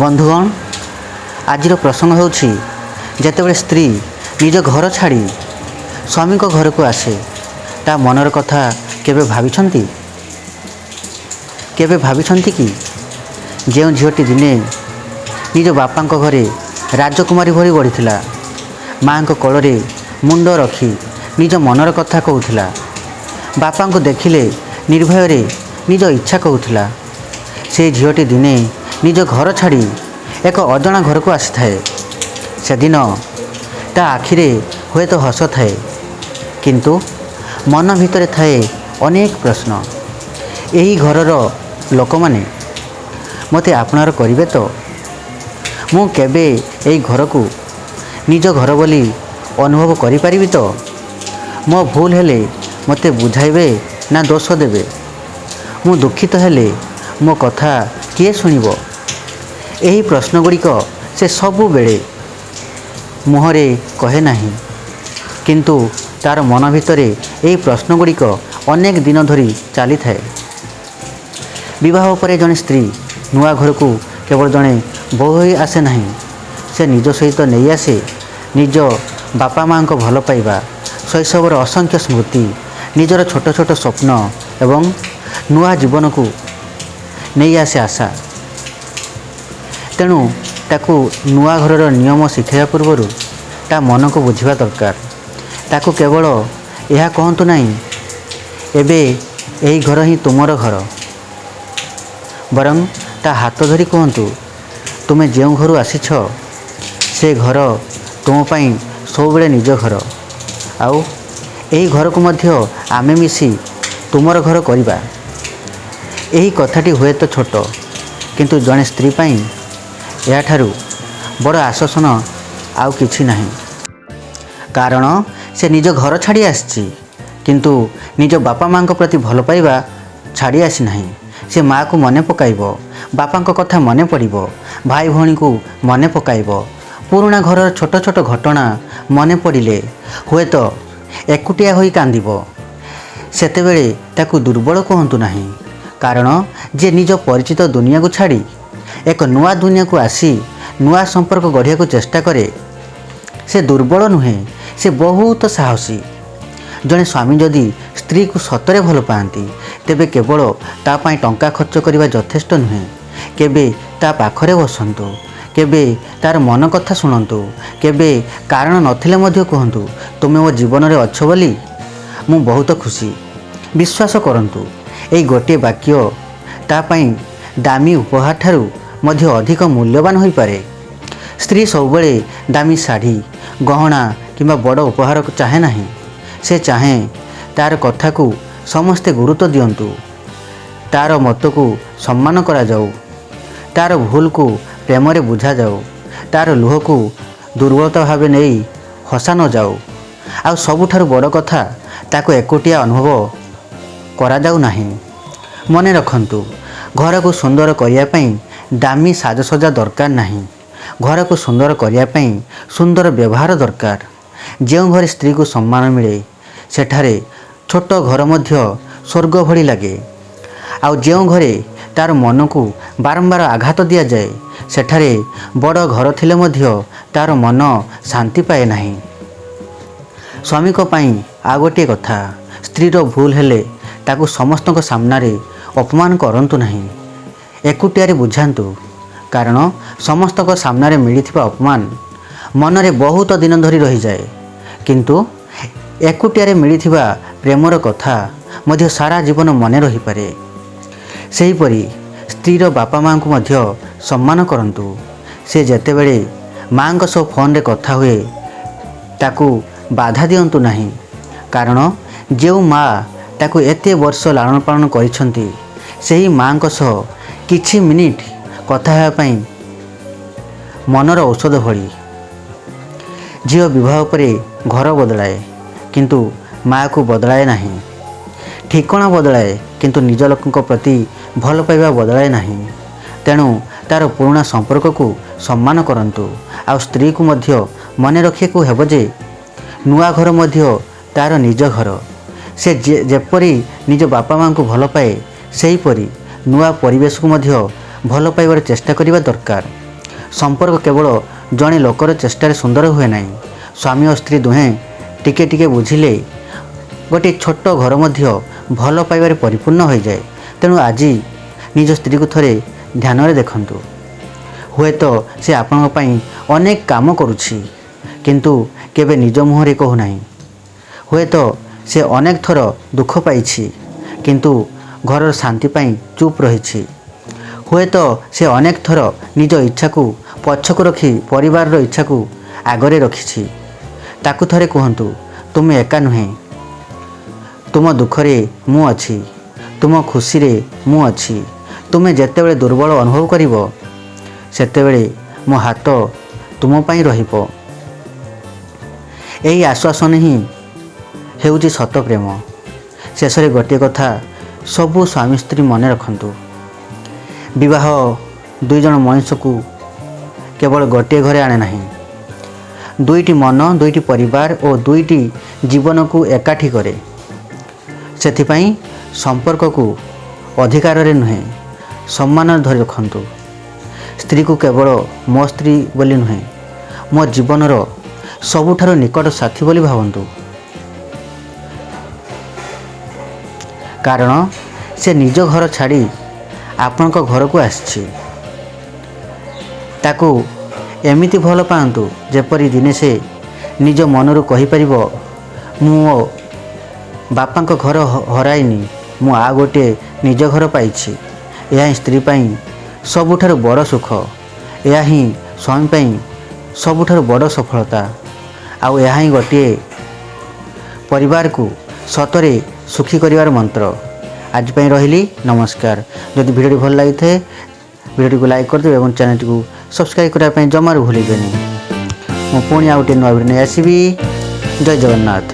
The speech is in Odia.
ବନ୍ଧୁଗଣ, ଆଜିର ପ୍ରସଙ୍ଗ ହେଉଛି, ଯେତେବେଳେ ସ୍ତ୍ରୀ ନିଜ ଘର ଛାଡ଼ି ସ୍ୱାମୀଙ୍କ ଘରକୁ ଆସେ, ତା ମନର କଥା କେବେ ଭାବିଛନ୍ତି? କେବେ ଭାବିଛନ୍ତି କି, ଯେଉଁ ଝିଅଟି ଦିନେ ନିଜ ବାପାଙ୍କ ଘରେ ରାଜକୁମାରୀ ଭଳି ବଢ଼ିଥିଲା, ମାଆଙ୍କ କୋଳରେ ମୁଣ୍ଡ ରଖି ନିଜ ମନର କଥା କହୁଥିଲା, ବାପାଙ୍କୁ ଦେଖିଲେ ନିର୍ଭୟରେ ନିଜ ଇଚ୍ଛା କହୁଥିଲା, ସେ ଝିଅଟି ଦିନେ ନିଜ ଘର ଛାଡ଼ି ଏକ ଅଜଣା ଘରକୁ ଆସିଥାଏ। ସେଦିନ ତା ଆଖିରେ ହୁଏତ ହସ ଥାଏ, କିନ୍ତୁ ମନ ଭିତରେ ଥାଏ ଅନେକ ପ୍ରଶ୍ନ। ଏହି ଘରର ଲୋକମାନେ ମୋତେ ଆପଣାର କରିବେ ତ? ମୁଁ କେବେ ଏହି ଘରକୁ ନିଜ ଘର ବୋଲି ଅନୁଭବ କରିପାରିବି ତ? ମୋ ଭୁଲ ହେଲେ ମୋତେ ବୁଝାଇବେ ନା ଦୋଷ ଦେବେ? ମୁଁ ଦୁଃଖିତ ହେଲେ ମୋ କଥା କିଏ ଶୁଣିବ? ଏହି ପ୍ରଶ୍ନଗୁଡ଼ିକ ସେ ସବୁବେଳେ ମୁହଁରେ କହେ ନାହିଁ, କିନ୍ତୁ ତା'ର ମନ ଭିତରେ ଏହି ପ୍ରଶ୍ନଗୁଡ଼ିକ ଅନେକ ଦିନ ଧରି ଚାଲିଥାଏ। ବିବାହ ପରେ ଜଣେ ସ୍ତ୍ରୀ ନୂଆ ଘରକୁ କେବଳ ଜଣେ ବୋହୂ ହୋଇ ଆସେ ନାହିଁ। ସେ ନିଜ ସହିତ ନେଇ ଆସେ ନିଜ ବାପା ମାଆଙ୍କ ଭଲ ପାଇବା, ଶୈଶବର ଅସଂଖ୍ୟ ସ୍ମୃତି, ନିଜର ଛୋଟ ଛୋଟ ସ୍ୱପ୍ନ ଏବଂ ନୂଆ ଜୀବନକୁ ନେଇ ଆସେ ଆଶା। ତେଣୁ ତାକୁ ନୂଆ ଘରର ନିୟମ ଶିଖାଇବା ପୂର୍ବରୁ ତା ମନକୁ ବୁଝିବା ଦରକାର। ତାକୁ କେବଳ ଏହା କହନ୍ତୁ ନାହିଁ, ଏବେ ଏହି ଘର ହିଁ ତୁମର ଘର। ବରଂ ତା ହାତ ଧରି କୁହନ୍ତୁ, ତୁମେ ଯେଉଁ ଘରୁ ଆସିଛ ସେ ଘର ତୁମ ପାଇଁ ସବୁବେଳେ ନିଜ ଘର, ଆଉ ଏହି ଘରକୁ ମଧ୍ୟ ଆମେ ମିଶି ତୁମର ଘର କରିବା। ଏହି କଥାଟି ହୁଏତ ଛୋଟ, କିନ୍ତୁ ଜଣେ ସ୍ତ୍ରୀ ପାଇଁ ଏହାଠାରୁ ବଡ଼ ଆଶ୍ୱାସନା ଆଉ କିଛି ନାହିଁ। କାରଣ ସେ ନିଜ ଘର ଛାଡ଼ି ଆସିଛି, କିନ୍ତୁ ନିଜ ବାପା ମାଆଙ୍କ ପ୍ରତି ଭଲ ପାଇବା ଛାଡ଼ି ଆସିନାହିଁ। ସେ ମାଆକୁ ମନେ ପକାଇବ, ବାପାଙ୍କ କଥା ମନେ ପଡ଼ିବ, ଭାଇ ଭଉଣୀଙ୍କୁ ମନେ ପକାଇବ। ପୁରୁଣା ଘରର ଛୋଟ ଛୋଟ ଘଟଣା ମନେ ପଡ଼ିଲେ ହୁଏତ ଏକୁଟିଆ ହୋଇ କାନ୍ଦିବ। ସେତେବେଳେ ତାକୁ ଦୁର୍ବଳ କୁହନ୍ତୁ ନାହିଁ, କାରଣ ଯିଏ ନିଜ ପରିଚିତ ଦୁନିଆକୁ ଛାଡ଼ି ଏକ ନୂଆ ଦୁନିଆକୁ ଆସି ନୂଆ ସମ୍ପର୍କ ଗଢ଼ିବାକୁ ଚେଷ୍ଟା କରେ, ସେ ଦୁର୍ବଳ ନୁହେଁ, ସେ ବହୁତ ସାହସୀ। ଜଣେ ସ୍ୱାମୀ ଯଦି ସ୍ତ୍ରୀକୁ ସତରେ ଭଲ ପାଆନ୍ତି, ତେବେ କେବଳ ତା ପାଇଁ ଟଙ୍କା ଖର୍ଚ୍ଚ କରିବା ଯଥେଷ୍ଟ ନୁହେଁ। କେବେ ତା ପାଖରେ ବସନ୍ତୁ, କେବେ ତା'ର ମନ କଥା ଶୁଣନ୍ତୁ, କେବେ କାରଣ ନଥିଲେ ମଧ୍ୟ କୁହନ୍ତୁ, ତୁମେ ମୋ ଜୀବନରେ ଅଛ ବୋଲି ମୁଁ ବହୁତ ଖୁସି। ବିଶ୍ୱାସ କରନ୍ତୁ, ଏଇ ଗୋଟିଏ ବାକ୍ୟ ତା ପାଇଁ ଦାମୀ ଉପହାର ଠାରୁ ମଧ୍ୟ ଅଧିକ ମୂଲ୍ୟବାନ ହୋଇପାରେ। ସ୍ତ୍ରୀ ସବୁବେଳେ ଦାମୀ ଶାଢ଼ୀ, ଗହଣା କିମ୍ବା ବଡ଼ ଉପହାର ଚାହେଁ ନାହିଁ। ସେ ଚାହେଁ ତା'ର କଥାକୁ ସମସ୍ତେ ଗୁରୁତ୍ୱ ଦିଅନ୍ତୁ, ତା'ର ମତକୁ ସମ୍ମାନ କରାଯାଉ, ତା'ର ଭୁଲକୁ ପ୍ରେମରେ ବୁଝାଯାଉ, ତା'ର ଲୁହକୁ ଦୁର୍ବଳତା ଭାବେ ନେଇ ହସା ନଯାଉ, ଆଉ ସବୁଠାରୁ ବଡ଼ କଥା, ତାକୁ ଏକୁଟିଆ ଅନୁଭବ କରାଯାଉ ନାହିଁ। ମନେ ରଖନ୍ତୁ, ଘରକୁ ସୁନ୍ଦର କରିବା ପାଇଁ ଦାମୀ ସାଜସଜ୍ଜା ଦରକାର ନାହିଁ। ଘରକୁ ସୁନ୍ଦର କରିବା ପାଇଁ ସୁନ୍ଦର ବ୍ୟବହାର ଦରକାର। ଯେଉଁ ଘରେ ସ୍ତ୍ରୀକୁ ସମ୍ମାନ ମିଳେ, ସେଠାରେ ଛୋଟ ଘର ମଧ୍ୟ ସ୍ୱର୍ଗ ଭଳି ଲାଗେ। ଆଉ ଯେଉଁ ଘରେ ତା'ର ମନକୁ ବାରମ୍ବାର ଆଘାତ ଦିଆଯାଏ, ସେଠାରେ ବଡ଼ ଘର ଥିଲେ ମଧ୍ୟ ତା'ର ମନ ଶାନ୍ତି ପାଏ ନାହିଁ। ସ୍ୱାମୀଙ୍କ ପାଇଁ ଆଉ ଗୋଟିଏ କଥା, ସ୍ତ୍ରୀର ଭୁଲ ହେଲେ ତାକୁ ସମସ୍ତଙ୍କ ସାମ୍ନାରେ ଅପମାନ କରନ୍ତୁ ନାହିଁ। ଏକୁଟିଆରେ ବୁଝାନ୍ତୁ, କାରଣ ସମସ୍ତଙ୍କ ସାମ୍ନାରେ ମିଳିଥିବା ଅପମାନ ମନରେ ବହୁତ ଦିନ ଧରି ରହିଯାଏ, କିନ୍ତୁ ଏକୁଟିଆରେ ମିଳିଥିବା ପ୍ରେମର କଥା ମଧ୍ୟ ସାରା ଜୀବନ ମନେ ରହିପାରେ। ସେହିପରି ସ୍ତ୍ରୀର ବାପା ମାଆଙ୍କୁ ମଧ୍ୟ ସମ୍ମାନ କରନ୍ତୁ। ସେ ଯେତେବେଳେ ମାଆଙ୍କ ସହ ଫୋନରେ କଥା ହୁଏ, ତାକୁ ବାଧା ଦିଅନ୍ତୁ ନାହିଁ, କାରଣ ଯେଉଁ ମା ତାକୁ ଏତେ ବର୍ଷ ଲାଳନ ପାଳନ କରିଛନ୍ତି, ସେହି ମାଆଙ୍କ ସହ କିଛି ମିନିଟ୍ କଥା ହେବା ପାଇଁ ମନର ଔଷଧ ଭଳି। ଝିଅ ବିବାହ ପରେ ଘର ବଦଳାଏ, କିନ୍ତୁ ମାଆକୁ ବଦଳାଏ ନାହିଁ। ଠିକଣା ବଦଳାଏ, କିନ୍ତୁ ନିଜ ଲୋକଙ୍କ ପ୍ରତି ଭଲ ପାଇବା ବଦଳାଏ ନାହିଁ। ତେଣୁ ତା'ର ପୁରୁଣା ସମ୍ପର୍କକୁ ସମ୍ମାନ କରନ୍ତୁ। ଆଉ ସ୍ତ୍ରୀକୁ ମଧ୍ୟ ମନେ ରଖିବାକୁ ହେବ ଯେ ନୂଆ ଘର ମଧ୍ୟ ତା'ର ନିଜ ଘର। ସେ ଯେପରି ନିଜ ବାପା ମାଆଙ୍କୁ ଭଲ ପାଏ, ସେହିପରି ନୂଆ ପରିବେଶକୁ ମଧ୍ୟ ଭଲ ପାଇବାର ଚେଷ୍ଟା କରିବା ଦରକାର। ସମ୍ପର୍କ କେବଳ ଜଣେ ଲୋକର ଚେଷ୍ଟାରେ ସୁନ୍ଦର ହୁଏ ନାହିଁ। ସ୍ୱାମୀ ଓ ସ୍ତ୍ରୀ ଦୁହେଁ ଟିକେ ଟିକେ ବୁଝିଲେ ଗୋଟିଏ ଛୋଟ ଘର ମଧ୍ୟ ଭଲ ପାଇବାରେ ପରିପୂର୍ଣ୍ଣ ହୋଇଯାଏ। ତେଣୁ ଆଜି ନିଜ ସ୍ତ୍ରୀକୁ ଥରେ ଧ୍ୟାନରେ ଦେଖନ୍ତୁ। ହୁଏତ ସେ ଆପଣଙ୍କ ପାଇଁ ଅନେକ କାମ କରୁଛି, କିନ୍ତୁ କେବେ ନିଜ ମୁହଁରେ କହୁନାହିଁ। ହୁଏତ ସେ ଅନେକ ଥର ଦୁଃଖ ପାଇଛି, କିନ୍ତୁ ଘରର ଶାନ୍ତି ପାଇଁ ଚୁପ୍ ରହିଛି। ହୁଏତ ସେ ଅନେକ ଥର ନିଜ ଇଚ୍ଛାକୁ ପଛକୁ ରଖି ପରିବାରର ଇଚ୍ଛାକୁ ଆଗରେ ରଖିଛି। ତାକୁ ଥରେ କୁହନ୍ତୁ, ତୁମେ ଏକା ନୁହେଁ। ତୁମ ଦୁଃଖରେ ମୁଁ ଅଛି, ତୁମ ଖୁସିରେ ମୁଁ ଅଛି। ତୁମେ ଯେତେବେଳେ ଦୁର୍ବଳ ଅନୁଭବ କରିବ, ସେତେବେଳେ ମୋ ହାତ ତୁମ ପାଇଁ ରହିବ। ଏହି ଆଶ୍ୱାସନ ହିଁ ହେଉଛି ସତ ପ୍ରେମ। ଶେଷରେ ଗୋଟିଏ କଥା ସବୁ ସ୍ୱାମୀ ସ୍ତ୍ରୀ ମନେ ରଖନ୍ତୁ, ବିବାହ ଦୁଇ ଜଣ ମଣିଷକୁ କେବଳ ଗୋଟିଏ ଘରେ ଆଣେ ନାହିଁ, ଦୁଇଟି ମନ, ଦୁଇଟି ପରିବାର ଓ ଦୁଇଟି ଜୀବନକୁ ଏକାଠି କରେ। ସେଥିପାଇଁ ସମ୍ପର୍କକୁ ଅଧିକାରରେ ନୁହେଁ, ସମ୍ମାନରେ ଧରି ରଖନ୍ତୁ। ସ୍ତ୍ରୀକୁ କେବଳ ମୋ ସ୍ତ୍ରୀ ବୋଲି ନୁହେଁ, ମୋ ଜୀବନର ସବୁଠାରୁ ନିକଟ ସାଥୀ ବୋଲି ଭାବନ୍ତୁ, କାରଣ ସେ ନିଜ ଘର ଛାଡ଼ି ଆପଣଙ୍କ ଘରକୁ ଆସିଛି। ତାକୁ ଏମିତି ଭଲ ପାଆନ୍ତୁ ଯେପରି ଦିନେ ସେ ନିଜ ମନରୁ କହିପାରିବ, ମୁଁ ମୋ ବାପାଙ୍କ ଘର ହରାଇନି, ମୁଁ ଆଉ ଗୋଟିଏ ନିଜ ଘର ପାଇଛି। ଏହା ହିଁ ସ୍ତ୍ରୀ ପାଇଁ ସବୁଠାରୁ ବଡ଼ ସୁଖ, ଏହା ହିଁ ସ୍ୱାମୀ ପାଇଁ ସବୁଠାରୁ ବଡ଼ ସଫଳତା, ଆଉ ଏହା ହିଁ ଗୋଟିଏ ପରିବାରକୁ ସତରେ ସୁଖୀ କରିବାର ମନ୍ତ୍ର। ଆଜି ପାଇଁ ରହିଲି, ନମସ୍କାର। ଯଦି ଭିଡ଼ିଓଟି ଭଲ ଲାଗିଥାଏ, ଭିଡ଼ିଓଟିକୁ ଲାଇକ୍ କରିଦେବେ ଏବଂ ଚ୍ୟାନେଲଟିକୁ ସବସ୍କ୍ରାଇବ୍ କରିବା ପାଇଁ ଜମାରୁ ଭୁଲିବେନି। ମୁଁ ପୁଣି ଆଉ ଗୋଟିଏ ନୂଆ ଭିଡ଼ିଓ ନେଇ ଆସିବି। ଜୟ ଜଗନ୍ନାଥ।